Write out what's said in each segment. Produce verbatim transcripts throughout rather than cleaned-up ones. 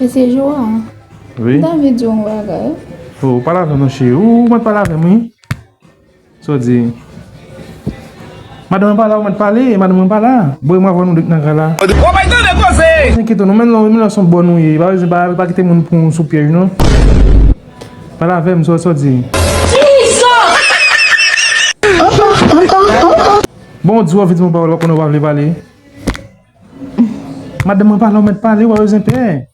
Mesye Joa, wi. M ta anvi di w yon bagay. O, ou pale avè m non, cheri. Ou mèt pale avè m, wi. Sa w di? Madanm mwen pa la, ou mèt pale, madanm mwen pa la. Bon, mwen avè nou de k nan kay la. Ou bay tande koze! Enkyete w non, men lè, men lè se yon bòn ou ye. Pa, pa, pa kite moun pran w sou pyèj non. Pale avè m, sa, sa w di? Bon, ou di w anvi di yon pawòl, ou konnen ou pa vle pale. Madanm mwen pa la, ou mèt pale, ou pa bezwen pè.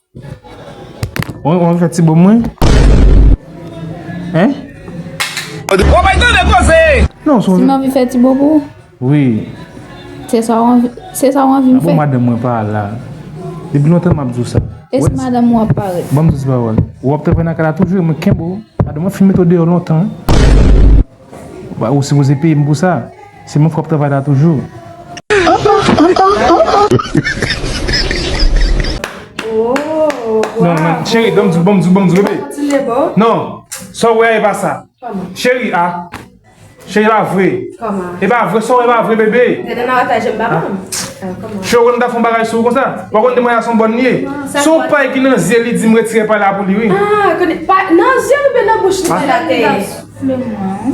Ou, ou anvi fè ti bobo mwen? Hein? Ou bay tande koze! Non, si m anvi fè ti bobo? Wi. Se sa ou anvi, se sa ou anvi m fè? Bon, madanm mwen pa la. Depi lontan m ap di w sa. E si madanm ou ap parèt? Ban m di w ti pawòl. Ou ap travay nan kay la toujou, mwen kenbe w. Madanm mwen fin mete w deyò lontan. Ba, ou sipoze peye m pou sa. Se mwen k ap travay la toujou. Non, non, cheri, ban m di, ban m di, ban m di, bebe. Non, sa w wè a, e pa sa. Cheri, a. Cheri, e pa vre. E pa vre, sa w wè, e pa vre, bebe. Cheri, ou konn ta fè yon bagay sou ou konsa. Ou pa konn demoiselle se yon bòn li ye. Se yon pay ki nan zye li di m retire pay la pou li, wi. Ah, konnen, pa, nan zye l oubyen nan bouch li te la te?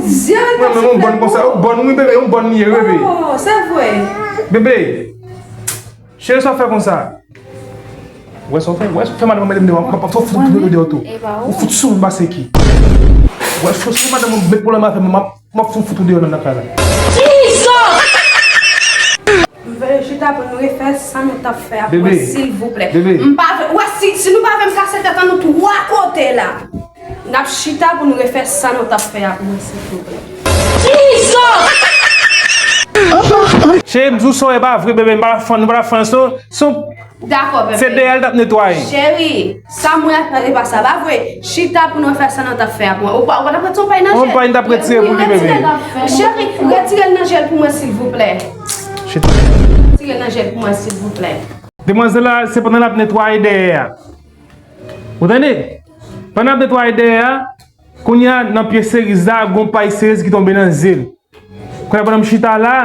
Zye l t ap soufle pou ou. Yon bòn konsa, yon bòn wi, bebe, yon bòn li ye, bebe. Oh, se vre. Bebe, cheri, sa w fè konsa? Wè sa w fè, wè sa w fè madanm mwen mete m deyò, m ap fè w fout fout deyò tou. Ou fout sou m pase ki. Wè sa w sou madanm mwen met pwoblèm avè m, m ap, m ap fè w fout deyò nan kay la. M vle chita pou nou refè sa nou t ap fè a pou mwen, silvouplè. Bebe. M pa vle, wè, si, si nou pa vle m kase tèt an nou twa kote la. N ap chita pou nou refè sa nou t ap fè a pou mwen, silvouplè. Cheri, m di w sa w wè pa vre, bebe, m pa fan, nou pa t ap fan, so, so, dakò, bebe. Se dèyè l t ap netwaye. Cheri, sa m wè a, e pa sa, pa vre? Chita pou nou refè sa nou t ap fè a pou mwen. Ou pa, ou pa t ap retire yon pay nan jèl? Yon pay m t ap retire pou li, bebe. Cheri, retire l nan jèl pou mwen, silvouplè. Chita. Retire l nan jèl pou mwen, silvouplè. Demwazèl la, se pandan l ap netwaye dèyè a. Ou tande? Pandan ap netwaye dèyè a, kounye a, nan pye seriz la, gon pay seriz ki tonbe nan zye l. Kounye a, pandan m chita la,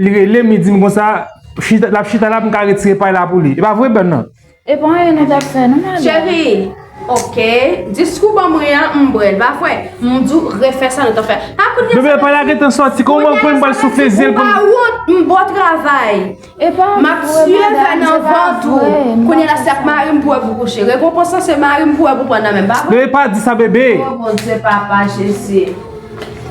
li rele m, li di m konsa, chita, l ap chita la pou m ka retire pay la pou li. E pa vre, bòn nan? E pa anyen nou t ap fè, non, madanm? Cheri, oke, diskou ban mwen an, m bwè l, pa vre? M di w, refè sa nou t ap fè. A, kounye a, bebe, pay la gentan sòti, kòman pou m pral soufle zye l pou m... M pa wont, m bon travay. M ap tiye vè nan vant ou. Kounye a la se ak mari m pou wè pou kouche. Rekonpans lan se mari m pou wè pou pran nan men m, pa vre? Bebe, pa di sa, bebe. O Bondye, papa Jezi.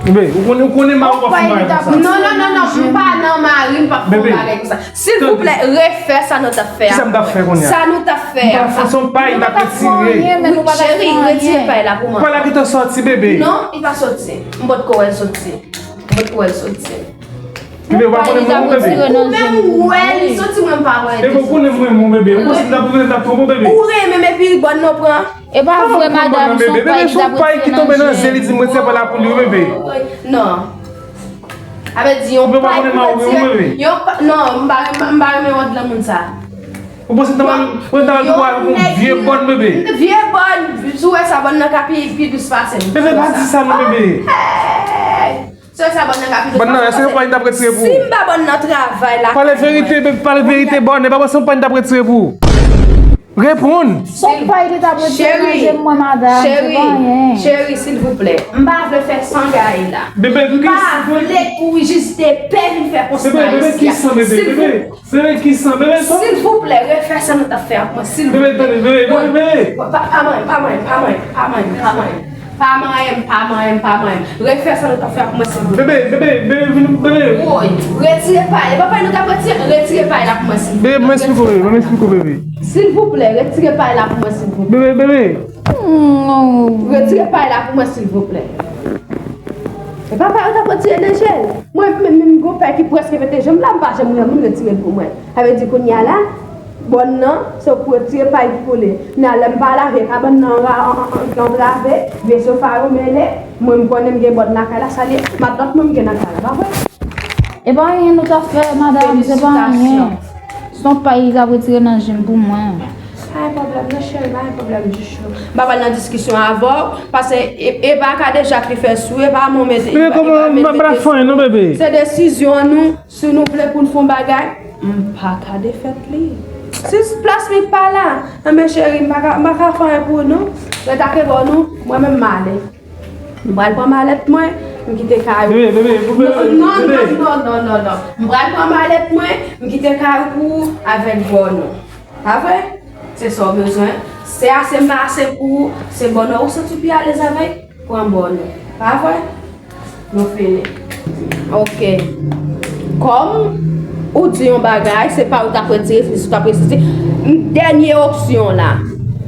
Bebe, ou konnen, ou konnen mari w ap fè mari konsa. Non, non, non, non, m pa nan mari m p ap fè yon bagay konsa. Silvouplè, refè sa nou t ap fè a. Kisa m t ap fè kounye a? Sa nou t ap fè a. M pa fè, se yon pay m t ap retire. Cheri, retire pay la pou mwen. Pay la gentan sòti, bebe. Non, li pa sòti. M potko wè l sòti. M potko wè l sòti. Bebe, ou pa konnen mwen, bebe. Ou menm ou wè li soti, mwen m pa wè li. Bebe, ou konnen mwen, mwen, bebe. Ou panse m t ap, m t ap twonpe w, bebe? Ou renmen m epi bòn nan pran. E pa vre, madanm, se yon pay ki t ap retire nan jèl. Bebe, se yon pay ki tonbe nan zye, li di m retire pay la pou li, wi, bebe. Non. Sa vle di yon pay pou retire, yon pa, non, m pa, m pa renmen wont lan moun sa. Ou panse m ta pral, ou ta pral pou al yon vye bòn, bebe? Vye bòn, si w wè sa, bòn nan ka pi, pi dous pase m. Bebe, pa di sa non, bebe. Hey! Se sa bòn nan ka pi dous. Bòn nan, se yon pay n t ap retire pou ou. Si m ba bòn nan travay la. Pale verite, bebe, pale verite, bòn. E pa se yon pay n t ap retire pou ou. Reponn. Se yon pay li t ap retire nan je m, mwen, madanm, se pa anyen. Cheri, silvouplè. M pa vle fè san gaye la. Bebe, m pa vle pou jis de pè vin fè konstan isi a. Bebe, bebe, ki san, bebe, bebe? Bebe, ki san, bebe, san? Silvouplè, refè sa nou t ap fè ak mwen, silvouplè. Bebe, tande, bebe, bebe, bebe. Pa, pa manyen, pa manyen, pa manyen, pa manyen, pa manyen. Pa manyen m, pa manyen m, pa manyen m. Refè sa nou t ap fè ak mwen, silvouplè. Bebe, bebe, bebe, vin, bebe. Woy, retire pay. E pa pay nou t ap retire? Retire pay la pou mwen, silvouplè. Bebe, ban m eksplike w, bebe, ban m eksplike w, bebe. Silvouplè, retire pay la pou mwen, silvouplè. Bebe, bebe. Retire pay la pou mwen, silvouplè. E pa pay yo t ap retire nan je l. Mwen menm, menm gon pè ki prèske pete je m la, m pa janm wè moun retire l pou mwen. Sa vle di kounye a la, bòn nan, se pou retire pay ki kole. Kounye a, lè m pa lave, kabann nan an, an, an, an, antrave, vye sofa yo mele, mwen m konnen m gen bòn lakay la, sa l ye, matlòt mwen m gen nan kay la, pa vre? E pa anyen nou t ap fè, madanm, se pa anyen. Felisitasyon. Se yon pay ki t ap retire nan je m pou mwen. Pa gen pwoblèm. Mwen cheri, pa gen pwoblèm ditou. M pa pral nan diskisyon avè w, paske e, e pa Kadejak ki fè sou, e pa mwen mete, e pa, e pa mwen mete sou. Bebe, kòman m pa fè anyen non, bebe? Se desizyon nou, si nou vle pou n fè yon bagay, m pa ka defèt li. Si plas li pa la, enben cheri, m pa ka, m pa ka fè anyen pou ou non. Rete ak bò nou, mwen menm m ale. M pral pran malèt mwen, m kite kay ou. Bebe, bebe, bebe, non, non, bebe. Non, non, non, non, non. M pral pran malèt mwen, m kite kay ou pou ou avèk bò nou. Pa vre? Se sa w bezwen. Se ase m ase pou ou. Se bò nou ou santi w pi alèz avèk. Pran bò nou. Pa vre? Nou fini. Ok. Kòm ou di yon bagay, se pa ou t ap retire, se ou t ap retire. Dènye opsyon la.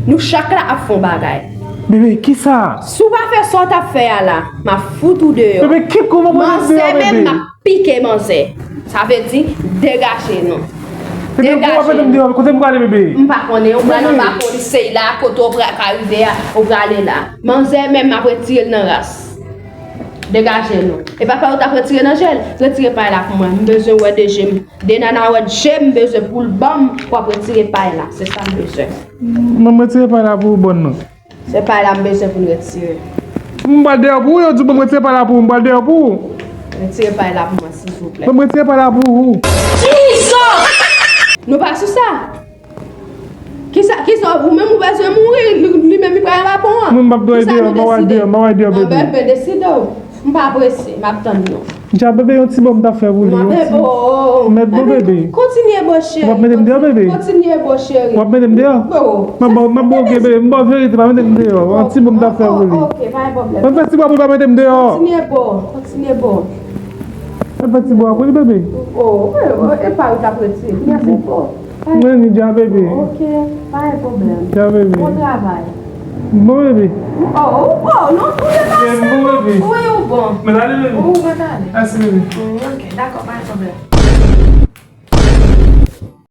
Nou chak la ap fè yon bagay. Bebe, kisa? Si w pa fè sa w t ap fè a la, m ap fout ou deyò. Bebe, ki kòman pou nou deyò, bebe? Manzè menm, m ap pike manzè. Sa vle di, degaje nou. Bebe, degaje nou. Kote m prale, bebe? M pa konnen, ou pral anba polis, se la, kote w pra-, ka rive a, ou prale la. Manzè menm, m ap retire l nan ras. Degaje nou. E pa pay ou t ap retire nan je l? Retire pay la pou mwen. M bezwen wè de je m. De nanawèt je m bezwen pou l ban m pou w ap retire pay la. Se sa m bezwen. Mwen, m retire pay la pou ou, bòn nan. Se pay la m bezwen pou n retire. M pral deyò pou ou, yo di w ban m retire pay la pou ou, m pral deyò pou ou. Retire pay la pou mwen, silvouplè. Ban m retire pay la pou ou. Kisa? Nou pa sou sa. Kisa, kisa, ou menm ou bezwen mouri, li, li menm li pral anba pon an. Mwen m p ap dwe deyò, m pa wè deyò, m pa wè deyò, bebe. Anben, deside w. M pa prese, m ap tann nou. Dja bebe, yon ti bò m t ap fè pou li, yon ti, mèt bon bebe. Kontinye bon cheri. W ap mete m deyò, bebe? Kontinye bon cheri. W ap mete m deyò? M ap ba w, m ap ba w, ok, bebe, m ba w verite, pa mete m deyò. Yon ti bò m t ap fè pou li. Ok, pa gen pwoblèm. Mwen fè ti bò pou li pa mete m deyò. Kontinye bon, kontinye bon. Mwen fè ti bò pou li, bebe. Oh, e pa ou t ap retire. Mèsi bon. Mwen ni dja, bebe. Ok, pa gen pwoblèm. Dja, bebe. Bon travay. Bon, bebe. Oh, oh, oh, non, ou te pase. Bon, bebe. Wi, ou bon. Mwen ale, bebe. Ou mwen ale. Mèsi, bebe. Mm, ok, dakò, pa gen pwoblèm.